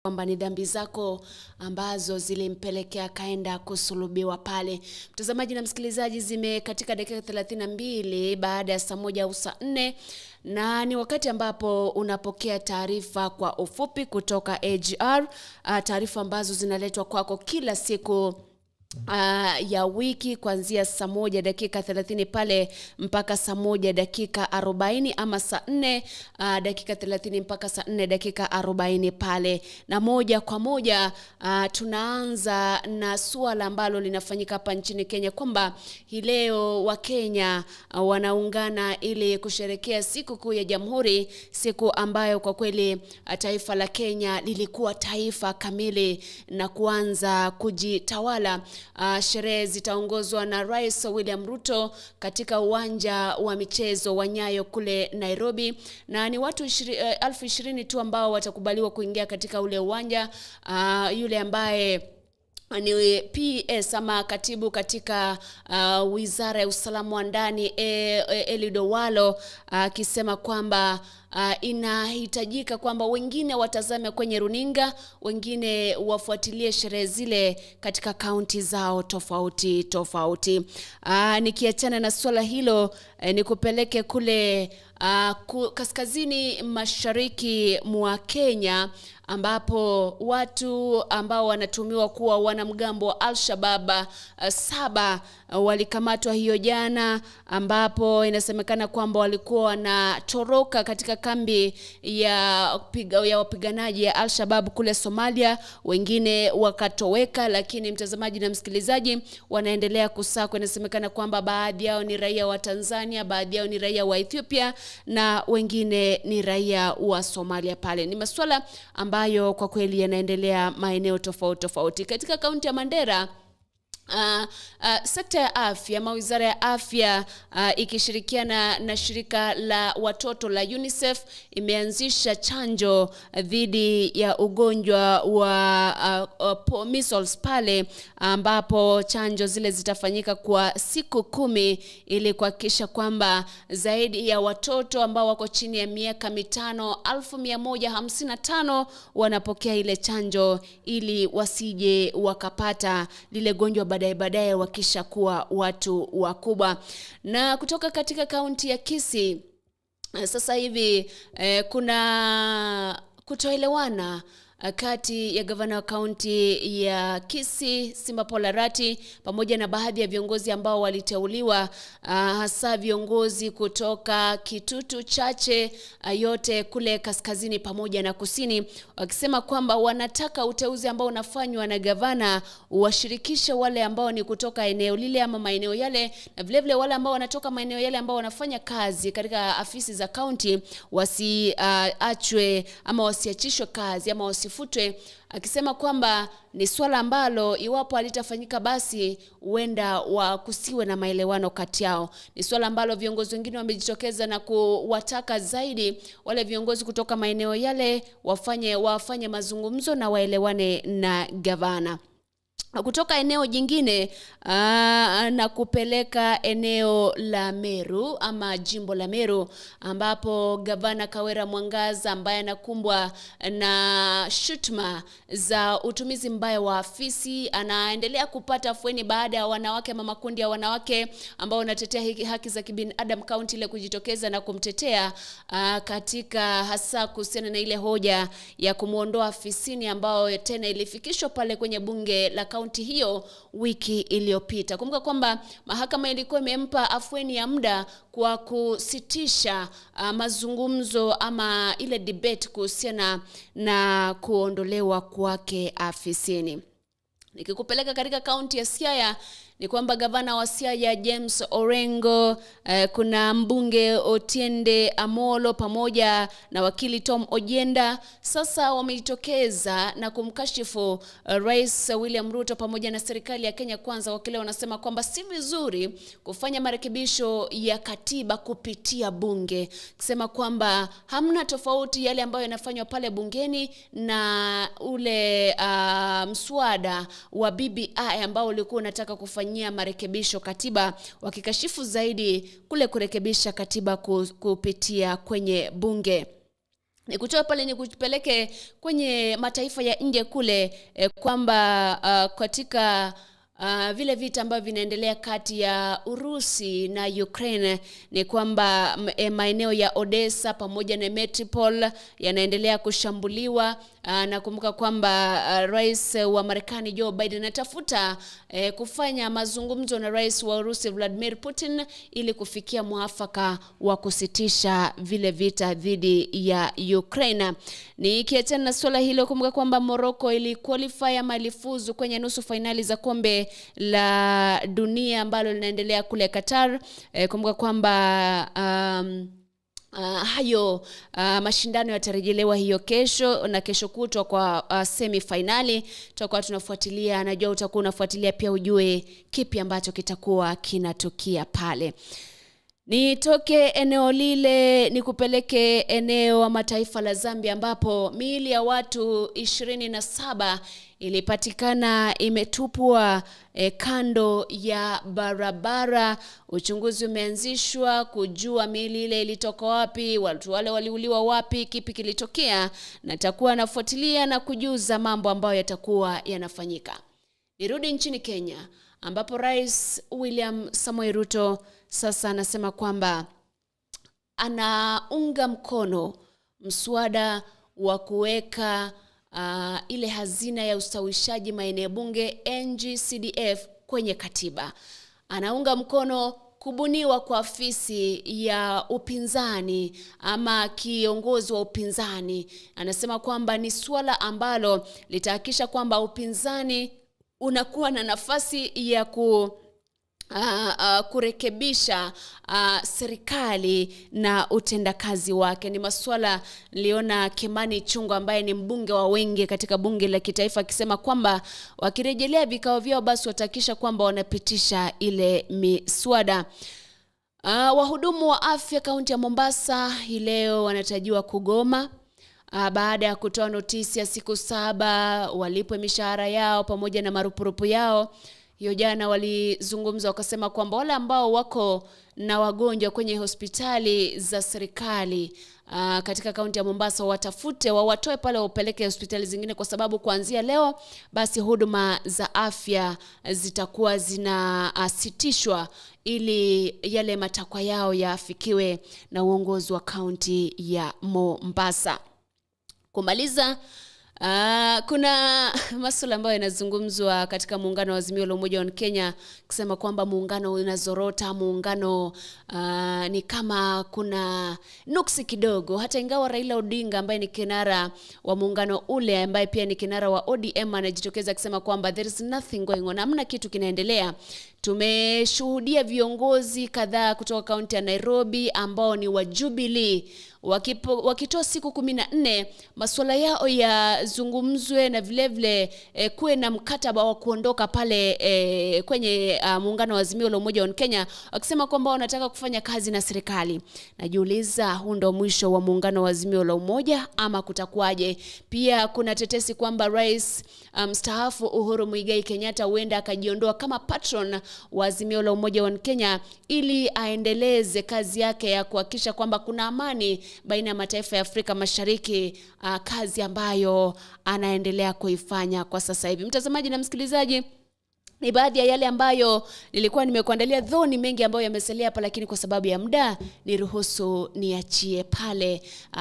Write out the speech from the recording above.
Kwamba ni dhambi zako ambazo zilimpelekea kaenda kusulubiwa pale. Mtazamaji na msikilizaji, zimekatika dakika 32 baada ya saa 1 au saa 4, na ni wakati ambapo unapokea taarifa kwa ufupi kutoka AGR, taarifa ambazo zinaletwa kwako kila siku ya wiki kuanzia saa 1 dakika 30 pale mpaka saa 1 dakika 40 ama saa 4 dakika 30 mpaka saa 4 dakika 40 pale. Na moja kwa moja tunaanza na suala ambalo linafanyika hapa nchini Kenya, kwamba hii leo wa Kenya wanaungana ili kusherekea siku kuu ya Jamhuri, siku ambayo kwa kweli taifa la Kenya lilikuwa taifa kamili na kuanza kujitawala. Sherehe zitaongozwa na Rais William Ruto katika uwanja wa michezo wa Nyayo kule Nairobi, na ni watu 20,000 tu ambao watakubaliwa kuingia katika ule uwanja. Yule ambaye ni PS ama katibu katika Wizara ya Usalama wa Ndani Eliud Owalo akisema kwamba inahitajika kwamba wengine watazame kwenye runinga, wengine wafuatilie sherehe zile katika kaunti zao tofauti tofauti. Nikiachana na swala hilo, nikupeleke kule kaskazini mashariki mwa Kenya, ambapo watu ambao wanatumiwa kuwa wanamgambo wa Al-Shabaab 7 walikamatwa hiyo jana, ambapo inasemekana kwamba walikuwa wanatoroka katika kambi ya wapiganaji ya Al-Shabaab kule Somalia, wengine wakatoweka. Lakini mtazamaji na msikilizaji, wanaendelea kusakwa. Inasemekana kwamba baadhi yao ni raia wa Tanzania, baadhi yao ni raia wa Ethiopia na wengine ni raia wa Somalia pale. Ni masuala ambayo kwa kweli yanaendelea maeneo tofauti tofauti. Katika kaunti ya Mandera, sekta ya afya ama wizara ya afya ikishirikiana na shirika la watoto la UNICEF imeanzisha chanjo dhidi ya ugonjwa wa measles pale, ambapo chanjo zile zitafanyika kwa siku 10 ili kuhakikisha kwamba zaidi ya watoto ambao wako chini ya miaka 5 155 wanapokea ile chanjo ili wasije wakapata lile gonjwa baadaye wakisha kuwa watu wakubwa. Na kutoka katika kaunti ya Kisii, sasa hivi kuna kutoelewana kati ya gavana wa kaunti ya Kisii Simba Polarati pamoja na baadhi ya viongozi ambao waliteuliwa, hasa viongozi kutoka Kitutu Chache yote kule kaskazini pamoja na kusini, wakisema kwamba wanataka uteuzi ambao unafanywa na gavana washirikishe wale ambao ni kutoka eneo lile ama maeneo yale, na vile vile wale ambao wanatoka maeneo yale ambao wanafanya kazi katika afisi za kaunti wasiachwe ama wasiachishwe kazi ama wasifutwe, akisema kwamba ni swala ambalo iwapo halitafanyika basi huenda kusiwe na maelewano kati yao. Ni swala ambalo viongozi wengine wamejitokeza na kuwataka zaidi wale viongozi kutoka maeneo yale wafanye mazungumzo na waelewane na gavana. Kutoka eneo jingine na kupeleka eneo la Meru ama jimbo la Meru, ambapo gavana Kawera Mwangaza ambaye anakumbwa na shutuma za utumizi mbaya wa afisi anaendelea kupata afueni baada ya wanawake ama makundi ya wanawake ambao wanatetea haki za kibinadamu kaunti ile kujitokeza na kumtetea katika hasa kuhusiana na ile hoja ya kumuondoa afisini ambao tena ilifikishwa pale kwenye bunge la kaunti hiyo wiki iliyopita. Kumbuka kwamba mahakama ilikuwa imempa afueni ya muda kwa kusitisha mazungumzo ama ile debate kuhusiana na kuondolewa kwake afisini. Nikikupeleka katika kaunti ya Siaya, ni kwamba gavana wa Siaya James Orengo, kuna mbunge Otiende Amolo pamoja na wakili Tom Ojienda sasa wamejitokeza na kumkashifu Rais William Ruto pamoja na serikali ya Kenya Kwanza, wakili wanasema kwamba si vizuri kufanya marekebisho ya katiba kupitia bunge, kusema kwamba hamna tofauti yale ambayo yanafanywa pale bungeni na ule mswada wa BBI ambao ulikuwa unataka kufanya marekebisho katiba, wakikashifu zaidi kule kurekebisha katiba kupitia kwenye bunge. Nikutoe pale nikupeleke kwenye mataifa ya nje kule, kwamba katika vile vita ambavyo vinaendelea kati ya Urusi na Ukraine ni kwamba maeneo ya Odessa pamoja na Mariupol yanaendelea kushambuliwa. Nakumbuka kwamba Rais wa Marekani Joe Biden anatafuta kufanya mazungumzo na Rais wa Urusi Vladimir Putin ili kufikia mwafaka wa kusitisha vile vita dhidi ya Ukraine. Nikiachana na swala hilo, kumbuka kwamba Morocco ili qualify ama ilifuzu kwenye nusu fainali za kombe la dunia ambalo linaendelea kule Qatar. Kumbuka kwamba hayo mashindano yatarejelewa hiyo kesho na kesho kutwa kwa semi finali. Tutakuwa tunafuatilia, najua utakuwa unafuatilia pia ujue kipi ambacho kitakuwa kinatukia pale. Nitoke eneo lile nikupeleke eneo ama taifa la Zambia ambapo miili ya watu 27 ilipatikana imetupwa kando ya barabara. Uchunguzi umeanzishwa kujua miili ile ilitoka wapi, watu wale waliuliwa wapi, kipi kilitokea, na takuwa nafuatilia na kujuza mambo ambayo yatakuwa yanafanyika. Nirudi nchini Kenya ambapo Rais William Samoei Ruto sasa anasema kwamba anaunga mkono mswada wa kuweka ile hazina ya ustawishaji maeneo bunge NGCDF kwenye katiba. Anaunga mkono kubuniwa kwa afisi ya upinzani ama kiongozi wa upinzani. Anasema kwamba ni swala ambalo litahakikisha kwamba upinzani unakuwa na nafasi ya kurekebisha serikali na utendakazi wake. Ni masuala niliona Kimani Chungwa ambaye ni mbunge wa wengi katika bunge la kitaifa akisema kwamba wakirejelea vikao vyao basi watahakikisha kwamba wanapitisha ile miswada. Wahudumu wa afya kaunti ya Mombasa hii leo wanatarajiwa kugoma baada ya kutoa notisi ya siku 7 walipwe mishahara yao pamoja na marupurupu yao. Hiyo jana walizungumza wakasema kwamba wale ambao wako na wagonjwa kwenye hospitali za serikali katika kaunti ya Mombasa watafute wawatoe pale wapeleke hospitali zingine, kwa sababu kuanzia leo basi huduma za afya zitakuwa zinasitishwa ili yale matakwa yao yafikiwe na uongozi wa kaunti ya Mombasa. Kumaliza, kuna masuala ambayo yanazungumzwa katika muungano wa Azimio la Umoja wa Kenya kusema kwamba muungano unazorota, muungano ni kama kuna nuksi kidogo, hata ingawa Raila Odinga ambaye ni kinara wa muungano ule ambaye pia ni kinara wa ODM anajitokeza kusema kwamba there is nothing going on, hamna kitu kinaendelea. Tumeshuhudia viongozi kadhaa kutoka kaunti ya Nairobi ambao ni wa Jubilee wakitoa siku 14 masuala yao yazungumzwe na vile vile kuwe na mkataba wa kuondoka pale kwenye muungano wa Azimio la Umoja wa Kenya, wakisema kwamba wanataka kufanya kazi na serikali. Najiuliza, huu ndo mwisho wa muungano wa Azimio la Umoja ama kutakuwaje? Pia kuna tetesi kwamba Rais mstaafu Uhuru Muigai Kenyatta huenda akajiondoa kama patron wa Azimio la Umoja wa Kenya ili aendeleze kazi yake ya kuhakikisha kwamba kuna amani baina ya mataifa ya Afrika Mashariki, kazi ambayo anaendelea kuifanya kwa sasa hivi. Mtazamaji na msikilizaji, ni baadhi ya yale ambayo nilikuwa nimekuandalia, though ni mengi ambayo yamesalia hapa, lakini kwa sababu ya muda niruhusu niachie pale.